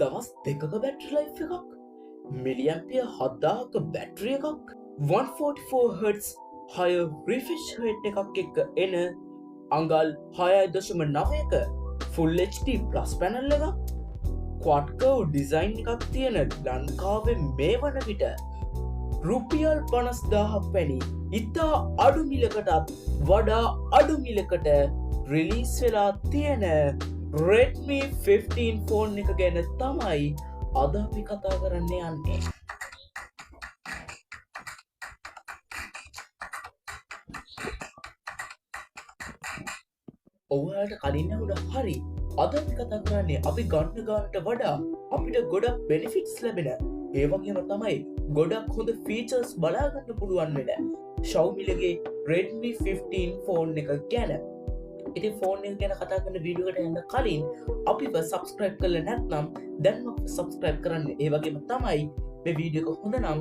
දවස් දෙකක battery life එකක්, මිලිඇම්පියර් 7000ක බැටරි එකක්, 144 Hz higher refresh rate එකක් එක්ක එන අඟල් 6.9ක Full HD Plus panel එකක්, quad curve design එකක් තියෙන ලංකාවේ මේ වන විට රුපියල් 50,000ක් වැනි ඉතා අඩු මිලකටත් වඩා අඩු මිලකට රිලීස් වෙලා තියෙන Redmi 15 phone එක ගැන තමයි අද අපි කතා කරන්න යන්නේ. ඔයාලට කලින් ඇහුණා හරි. අද අපි කතා කරන්නේ අපි ගන්න ගානට වඩා අපිට ගොඩක් බෙනිෆිට්ස් ලැබෙන, ඒ වගේම තමයි ගොඩක් හොඳ ෆීචර්ස් බලා ගන්න පුළුවන් වෙන Xiaomi ලගේ Redmi 15 phone එක ගැන. ඉතින් ෆෝන් එක ගැන කතා කරන වීඩියෝ එකට යන්න කලින් අපිව සබ්ස්ක්‍රයිබ් කරලා නැත්නම් දැන්ම අපිව සබ්ස්ක්‍රයිබ් කරන්න. ඒ වගේම තමයි මේ වීඩියෝ එක හොඳ නම්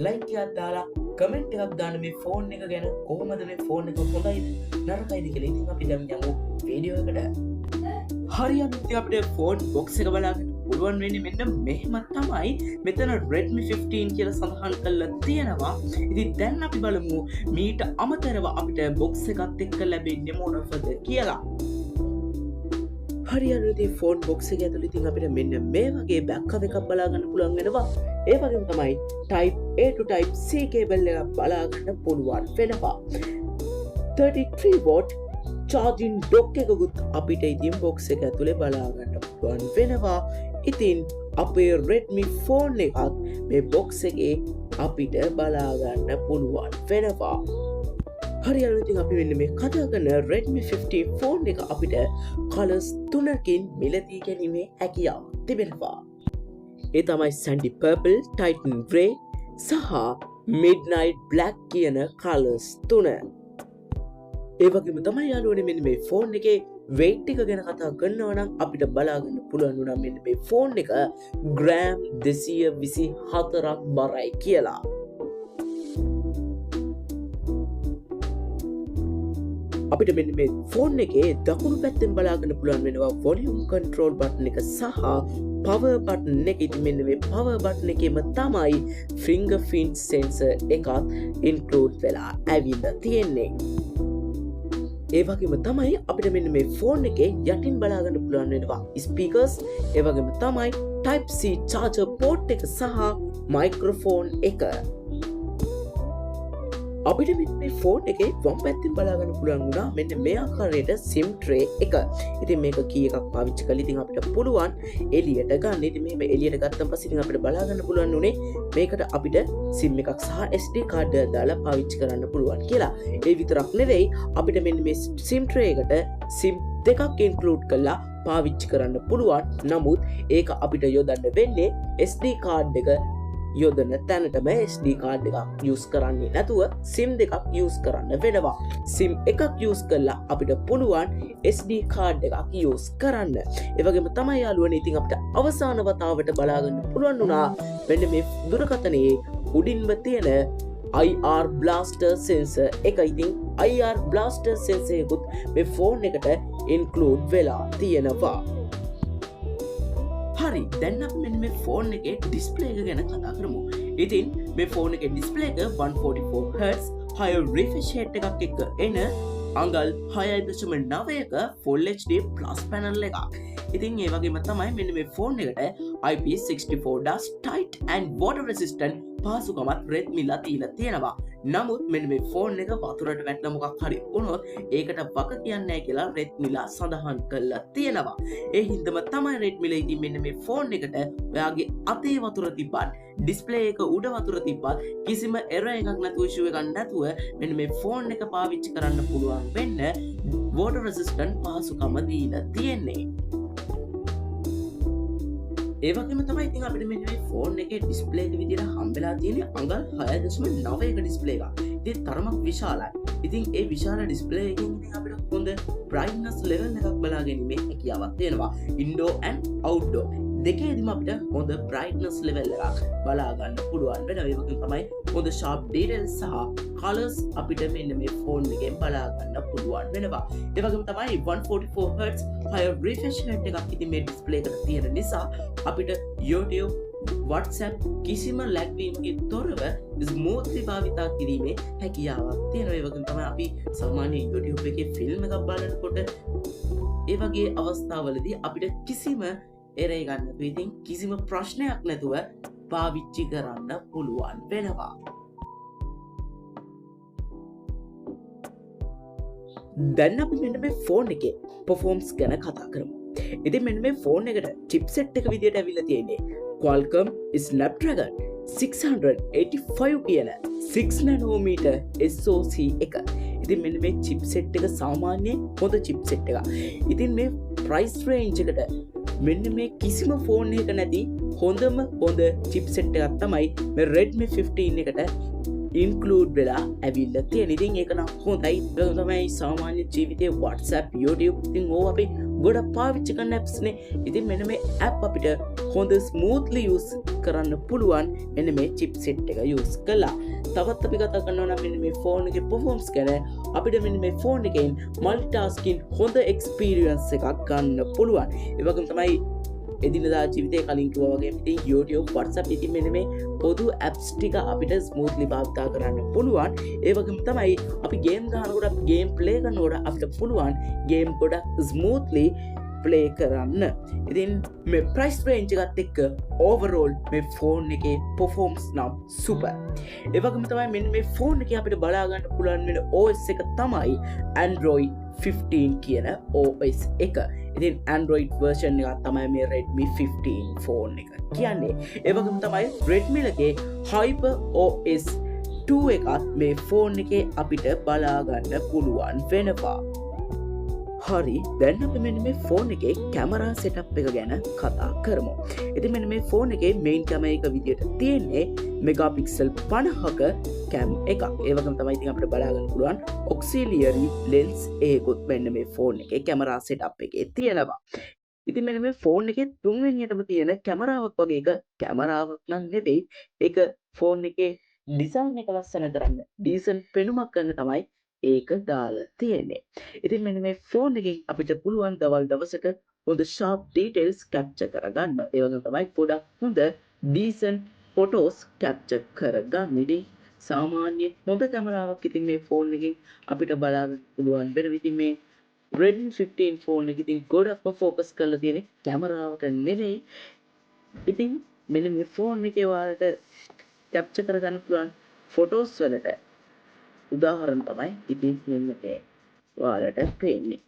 ලයික් එකක් දාලා කමෙන්ට් එකක් දාන්න මේ ෆෝන් එක ගැන කොහොමද මේ ෆෝන් එක හොඳයිද නරකයිද කියලා. ඉතින් අපි දැන් යමු වීඩියෝ එකට. හරි, ඉතින් අපිට ෆෝන් බොක්ස් එක බලාගන්න පුළුවන් වෙන්නේ මෙන්න මෙහෙම තමයි. මෙතන Redmi 15 කියලා සඳහන් කරලා තියෙනවා. ඉතින් දැන් අපි බලමු මීට අමතරව අපිට බොක්ස් එකත් එක්ක ලැබෙන්නේ මොනවද කියලා. හරි, ඉතින් ෆෝන් බොක්ස් එක ඇතුළේ ඉතින් අපිට මෙන්න මේ වගේ බැක් කවර් එකක් බලා ගන්න පුළුවන් වෙනවා. ඒ වගේම තමයි Type A to Type C cable එකක් බලා ගන්න පුළුවන් වෙනවා. 33 watt charging dock එකකුත් අපිට ඉතින් බොක්ස් එක ඇතුලේ බලා ගන්න පුළුවන් වෙනවා. ඉතින් අපේ Redmi phone එකත් මේ බොක්ස් එකේ අපිට බලා ගන්න පුළුවන් වෙනවා. හරි, ඉතින් අපි මෙන්න මේ කතා කරන Redmi 15 phone එක අපිට කලර්ස් තුනකින් මිලදී ගැනීමේ හැකියාව තිබෙනවා. ඒ තමයි Sandy Purple, Titan Grey සහ Midnight Black කියන කලර්ස් තුන. ඒ වගේම තමයි යාළුවනේ මෙන්න මේ ෆෝන් එකේ weight එක ගැන කතා කරනවා නම් අපිට බලා ගන්න පුළුවන් වුණා මෙන්න මේ ෆෝන් එක ග්‍රෑම් 224ක් බරයි කියලා. අපිට මෙන්න මේ ෆෝන් එකේ දකුණු පැත්තෙන් බලා ගන්න පුළුවන් වෙනවා වොලියුම් කන්ට්‍රෝල් බටන් එක සහ පවර් බටන් එක. ඉතින් මෙන්න මේ පවර් බටන් එකේම තමයි ෆින්ගර්ප්‍රින්ට් සෙන්සර් එකත් ඉන්ක්ලූඩ් වෙලා ඇවිල්ලා තියෙන්නේ. ඒ වගේම තමයි අපිට මෙන්න මේ ෆෝන් එකේ යටින් බලා ගන්න පුළුවන් වෙනවා ස්පීකර්ස්, ඒ වගේම තමයි Type C charger port එක සහ මයික්‍රොෆෝන් එක. අපිට මෙන්න මේ ෆෝන් එකේ වම් පැත්තෙන් බලා ගන්න පුළුවන් වුණා මෙන්න මේ ආකාරයට SIM tray එක. ඉතින් මේක කී එකක් පාවිච්චි කරලා ඉතින් අපිට පුළුවන් එළියට ගන්න. ඉතින් මෙහෙම එළියට ගත්තන් පස්සේ ඉතින් අපිට බලා ගන්න පුළුවන් උනේ මේකට අපිට SIM එකක් සහ SD card එකක් දාලා පාවිච්චි කරන්න පුළුවන් කියලා. ඒ විතරක් නෙවෙයි අපිට මෙන්න මේ SIM tray එකට SIM දෙකක් ඉන්ක්ලූඩ් කරලා පාවිච්චි කරන්න පුළුවන්. නමුත් ඒක අපිට යොදන්න වෙන්නේ SD card එක යොදන තැනටම SD card එකක් යූස් කරන්නේ නැතුව SIM දෙකක් යූස් කරන්න වෙනවා. SIM එකක් යූස් කරලා අපිට පුළුවන් SD card එකක් යූස් කරන්න. ඒ වගේම තමයි යාළුවනේ ඉතින් අපිට අවසාන වතාවට බලාගන්න පුළුවන් වුණා මෙන්න මේ දුරකථනයේ උඩින්ම තියෙන IR blaster sensor එක. ඉතින් IR blaster sensor එකකුත් මේ ෆෝන් එකට ඉන්ක්ලූඩ් වෙලා තියෙනවා. හරි, දැන් අපි මෙන්න මේ ෆෝන් එකේ ඩිස්ප්ලේ එක ගැන කතා කරමු. ඉතින් මේ ෆෝන් එකේ ඩිස්ප්ලේ එක 144 Hz higher refresh rate එකක් එක්ක එන අඟල් 6.9ක Full HD Plus panel එකක්. ඉතින් ඒ වගේම තමයි මෙන්න මේ ෆෝන් එකට IP64 dust tight and water resistant පහසුකමත් Redmi ලා දීලා තියෙනවා. නමුත් මෙන්න මේ ෆෝන් එක වතුරට වැටලා මොකක් හරි වුණොත් ඒකට වග කියන්නේ නැහැ කියලා Redmi ලා සඳහන් කරලා තියෙනවා. ඒ හින්දාම තමයි Redmi ලා ඉතින් මෙන්න මේ ෆෝන් එකට ඔයාගේ අතේ වතුර තිබ්බත් ඩිස්ප්ලේ එක උඩ වතුර තිබ්බත් කිසිම එරර් එකක් නැතුව ඉෂුව එකක් නැතුව මෙන්න මේ ෆෝන් එක පාවිච්චි කරන්න පුළුවන් වෙන්න water resistant පහසුකම දීලා තියෙන්නේ. ඒ වගේම තමයි ඉතින් අපිට මෙන්න මේ ෆෝන් එකේ ඩිස්ප්ලේ එක විදියට හම්බෙලා තියෙන්නේ අඟල් 6.9ක ඩිස්ප්ලේ එකක්. ඉතින් තරමක් විශාලයි. ඉතින් ඒ විශාල ඩිස්ප්ලේ එකෙන් ඉතින් අපිට හොඳ බ්‍රයිට්නස් ලෙවල් එකක් බලා ගැනීමේ හැකියාවක් තියෙනවා. ඉන්ඩෝර් ඇන්ඩ් අවුට්ඩෝර් දෙකේදීම අපිට හොඳ බ්‍රයිට්නස් ලෙවල් එකක් බලා ගන්න පුළුවන් වෙනවා. ඒ වගේම තමයි හොඳ ෂාප් ඩීටේල්ස් සහ කලර්ස් අපිට මෙන්න මේ ෆෝන් එකෙන් බලා ගන්න පුළුවන් වෙනවා. ඒ වගේම තමයි 144 Hz හයි රිෆ්‍රෙෂ් රේට් එකක් ඉතින් මේ ඩිස්ප්ලේ එකට තියෙන නිසා අපිට YouTube, WhatsApp කිසිම ලැග් වීමකින් තොරව ස්මූත්ලි භාවිතා කිරීමේ හැකියාවක් තියෙනවා. ඒ වගේම තමයි අපි සාමාන්‍ය YouTube එකේ ෆිල්ම් එකක් බලනකොට ඒ වගේ අවස්ථාවලදී අපිට කිසිම එරේ ගන්න නැතුව ඉතින් කිසිම ප්‍රශ්නයක් නැතුව පාවිච්චි කරන්න පුළුවන් වෙනවා. දැන් අපි මෙන්න මේ ෆෝන් එකේ පර්ෆෝම්ස් ගැන කතා කරමු. ඉතින් මෙන්න මේ ෆෝන් එකට චිප්සෙට් එක විදියට ඇවිල්ලා තියෙන්නේ Qualcomm Snapdragon 685 කියන 6 nanometer SoC එක. ඉතින් මෙන්න මේ චිප්සෙට් එක සාමාන්‍යයෙන් හොඳ චිප්සෙට් එකක්. ඉතින් මේ ප්‍රයිස් රේන්ජ් එකට මෙන්න මේ කිසිම ෆෝන් එකක නැති හොඳම හොඳ චිප්සෙට් එකක් තමයි මේ Redmi 15 එකට ඉන්ක්ලූඩ් වෙලා ඇවිල්ලා තියෙන්නේ. ඉතින් ඒක නම් හොඳයි. ඒක තමයි සාමාන්‍ය ජීවිතයේ WhatsApp, YouTube ඉතින් ඕවා අපි ගොඩක් පාවිච්චි කරන ඇප්ස් නේ. ඉතින් මෙන්න මේ ඇප් අපිට හොඳ ස්මූත්ලි යූස් කරන්න පුළුවන් මෙන්න මේ චිප්සෙට් එක යූස් කළා. තවත් අපි කතා කරනවා නම් මෙන්න මේ ෆෝන් එකේ පර්ෆෝම්ස් ගැන අපිට මෙන්න මේ ෆෝන් එකෙන් මල්ටිටාස්කින් හොඳ එක්ස්පීරියන්ස් එකක් ගන්න පුළුවන්. ඒ වගේම තමයි එදිනදා ජීවිතේ කලින් කිව්වා වගේම ඉතින් YouTube, WhatsApp ඉතින් මෙන්න මේ පොදු ඇප්ස් ටික අපිට ස්මූත්ලි භාවිතා කරන්න පුළුවන්. ඒ වගේම තමයි අපි ගේම් ගහනකොට, අපි ගේම් ප්ලේ කරනකොට අපිට පුළුවන් ගේම් ගොඩක් ස්මූත්ලි ප්ලේ කරන්න. ඉතින් මේ ප්‍රයිස් රේන්ජ් එකත් එක්ක ඕවරෝල් මේ ෆෝන් එකේ පර්ෆෝම්ස් නම් සුපර්. ඒ වගේම තමයි මෙන්න මේ ෆෝන් එකේ අපිට බලා ගන්න පුළුවන් වෙන OS එක තමයි Android 15 කියන OS එක. ඉතින් Android version එකක් තමයි මේ Redmi 15 phone එක කියන්නේ. ඒ වගේම තමයි Redmi ලගේ Hyper OS 2 එකත් මේ ෆෝන් එකේ අපිට බලා ගන්න පුළුවන් වෙනවා. හරි, දැන් අපි මෙන්න මේ ෆෝන් එකේ කැමරා සෙටප් එක ගැන කතා කරමු. ඉතින් මෙන්න මේ ෆෝන් එකේ මේන් කැමරා එක විදියට තියෙන්නේ මෙගාපික්සල් 50ක කැම් එකක්. ඒ වගේම තමයි ඉතින් අපිට බලා ගන්න පුළුවන් ඔක්සිලියරි ලෙන්ස් එකකුත් මෙන්න මේ ෆෝන් එකේ කැමරා සෙටප් එකේ තියෙනවා. ඉතින් මෙන්න මේ ෆෝන් එකේ තුන්වෙනියටම තියෙන කැමරාවක් වගේ එක කැමරාවක් නම් නෙවෙයි, ඒක ෆෝන් එකේ ඩිසයින් එක ලස්සන කරන්න, ඩීසන්ට් පෙනුමක් කරන්න තමයි ඒක දාලා තියෙන්නේ. ඉතින් මෙන්න මේ ෆෝන් එකෙන් අපිට පුළුවන් දවල් දවසක හොඳ ෂාප් ඩීටේල්ස් කැප්චර් කරගන්න. ඒ වගේම තමයි ගොඩක් හොඳ ඩීසන්ට් ෆොටෝස් කැප්චර් කරගන්න. ඉතින් සාමාන්‍ය හොඳ කැමරාවක් ඉතින් මේ ෆෝන් එකෙන් අපිට බලා ගන්න පුළුවන් වෙනවා. ඉතින් මේ Redmi 15 phone එක ඉතින් ගොඩක්ම ෆෝකස් කරලා තියෙන්නේ කැමරාවට නෙවෙයි. ඉතින් මෙන්න මේ ෆෝන් එකේ ඔයාලට කැප්චර් කරගන්න පුළුවන් ෆොටෝස් වලට උදාහරණ තමයි ඉතින් මෙන්න මේ ඔයාලට පේන්නේ.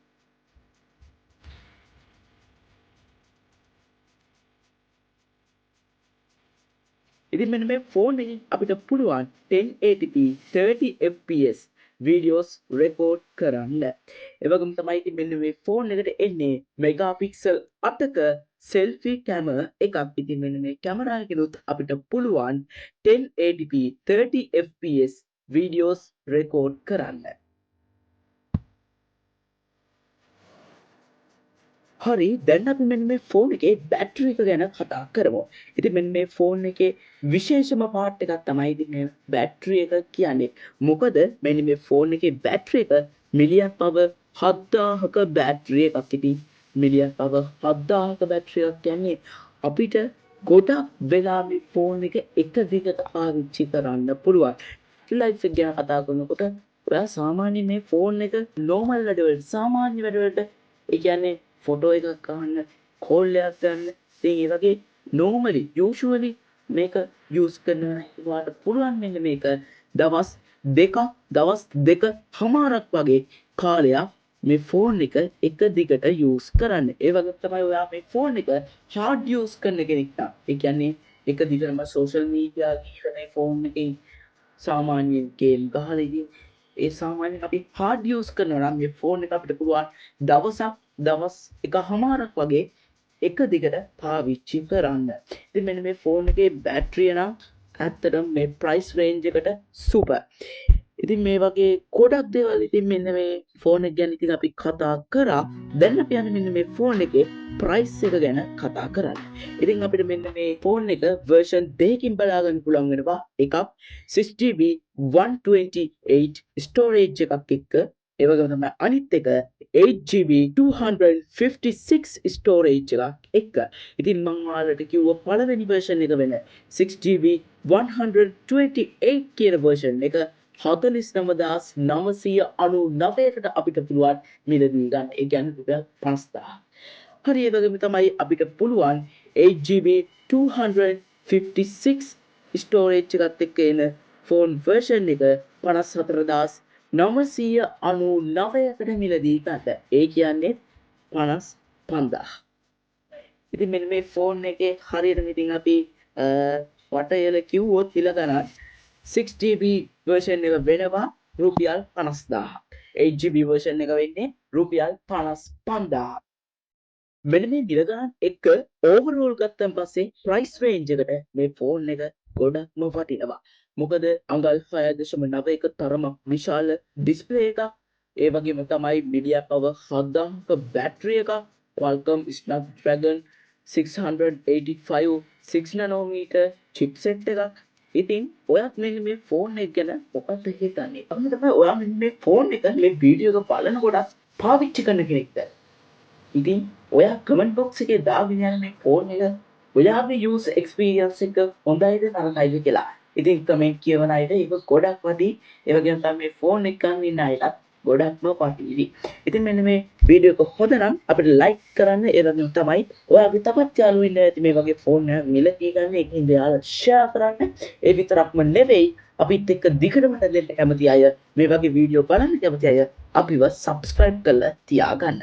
ඉතින් මෙන්න මේ ෆෝන් එකෙන් අපිට පුළුවන් 1080p 30 fps videos record කරන්න. ඒ වගේම තමයි ඉතින් මෙන්න මේ ෆෝන් එකට එන්නේ මෙගාපික්සල් 8ක සෙල්ෆි කැමරා එකක්. ඉතින් මෙන්න මේ කැමරා එකෙනුත් අපිට පුළුවන් 1080p 30 fps videos record කරන්න. හරි, දැන් අපි මෙන්න මේ ෆෝන් එකේ බැටරි එක ගැන කතා කරමු. ඉතින් මෙන්න මේ ෆෝන් එකේ විශේෂම පාර්ට් එකක් තමයි ඉතින් මේ බැටරි එක කියන්නේ. මොකද මෙන්න මේ ෆෝන් එකේ බැටරි එක මිලියන් පවර් 7000ක බැටරි එකක්. ඉතින් මිලියන් පවර් 7000ක බැටරි එකක් කියන්නේ අපිට ගොඩක් වෙලා මේ ෆෝන් එක එක දිගට පාවිච්චි කරන්න පුළුවන්. ලයිෆ් එක ගැන කතා කරනකොට ඔයා සාමාන්‍යයෙන් මේ ෆෝන් එක නෝමල් වැඩවලට, සාමාන්‍ය වැඩවලට, ඒ කියන්නේ ෆොටෝ එකක් ගන්න, කෝල් එකක් ගන්න, ඉතින් ඒ වගේ නෝමලි යූෂුවලි මේක යූස් කරනවා නම් ඔයාලට පුළුවන් මෙන්න මේක දවස් දෙකක්, දවස් දෙක හමාරක් වගේ කාලයක් මේ ෆෝන් එක එක දිගට යූස් කරන්න. ඒ වගේම තමයි ඔයා මේ ෆෝන් එක හાર્ඩ් යූස් කරන කෙනෙක් නම්, ඒ කියන්නේ එක දිගටම සෝෂල් මීඩියා ගිහින් මේ ෆෝන් එකෙන් සාමාන්‍යයෙන් ගේම් ගහලා ඉතින් ඒ සාමාන්‍යයෙන් අපි හાર્ඩ් යූස් කරනවා නම් මේ ෆෝන් එක අපිට පුළුවන් දවසක්, දවස් එකහමාරක් වගේ එක දිගට පාවිච්චි කරන්න. ඉතින් මෙන්න මේ ෆෝන් එකේ බැටරිය නම් ඇත්තටම මේ ප්‍රයිස් රේන්ජ් එකට සුපර්. ඉතින් මේ වගේ ගොඩක් දේවල් ඉතින් මෙන්න මේ ෆෝන් එක ගැන ඉතින් අපි කතා කරා. දැන් අපි යන්නේ මෙන්න මේ ෆෝන් එකේ ප්‍රයිස් එක ගැන කතා කරන්න. ඉතින් අපිට මෙන්න මේ ෆෝන් එක වර්ෂන් දෙකකින් බලා ගන්න පුළුවන් වෙනවා. එකක් 6GB 128 storage එකක් එක්ක ඒ වගේම තමයි අනිත් එක 8 GB 256 storage එකක් එක්ක. ඉතින් මං ඔයාලට කිව්ව පළවෙනි වර්ෂන් එක වෙන 6 GB 128 කියන වර්ෂන් එක 49,999කට අපිට පුළුවන් මිලදී ගන්න. ඒ කියන්නේ රුපියල් 50,000. හරි, ඒ වගේම තමයි අපිට පුළුවන් 8 GB 256 storage එකත් එක්ක එන ෆෝන් වර්ෂන් එක 54,999කට මිලදී ගන්න. ඒ කියන්නේ 55,000. ඉතින් මෙන්න මේ ෆෝන් එකේ හරියටම ඉතින් අපි වටයල කිව්වොත් මිල ගණන් 6 GB version එක වෙනවා රුපියල් 50,000. 8 GB version එක වෙන්නේ රුපියල් 55,000. මෙන්න මේ මිල ගණන් එක්ක ඕවරෝල් ගත්තන් පස්සේ ප්‍රයිස් රේන්ජ් එකට මේ ෆෝන් එක ගොඩක්ම වටිනවා. මොකද අඟල් 6.91 තරමක් විශාල ඩිස්ප්ලේ එකක්, ඒ වගේම තමයි මිලිඇම්ප් අවර් 7000ක බැටරි එකක්, Qualcomm Snapdragon 685 6 nanometer chipset එකක්. ඉතින් ඔයත් මෙන්න මේ ෆෝන් එක ගැන මොකක්ද හිතන්නේ? අපිට තමයි ඔයා මෙන්න මේ ෆෝන් එක මේ වීඩියෝ එක බලනකොට පාවිච්චි කරන කෙනෙක්ද? ඉතින් ඔයා කමෙන්ට් බොක්ස් එකේ දාගෙන යන මේ ෆෝන් එක ඔයාගේ යූසර් එක්ස්පීරියන්ස් එක හොඳයිද නරකයිද කියලා. ඉතින් කමෙන්ට් කියවන අයට ඒක ගොඩක් වටී. ඒ වගේම තමයි මේ ෆෝන් එක ගන්න ඉන්න අයටත් ගොඩක්ම වටීවි. ඉතින් මෙන්න මේ වීඩියෝ එක හොඳ නම් අපිට ලයික් කරන්න. ඒ වගේම තමයි ඔයාගේ තවත් යාළුවෝ ඉන්න ඇති මේ වගේ ෆෝන් එකක් මිලදී ගන්න. ඒක හින්දා එයාලා ෂෙයා කරන්න. ඒ විතරක්ම නෙවෙයි, අපිත් එක්ක දිගටම රැඳෙන්න කැමති අය, මේ වගේ වීඩියෝ බලන්න කැමති අය අපිව සබ්ස්ක්‍රයිබ් කරලා තියාගන්න.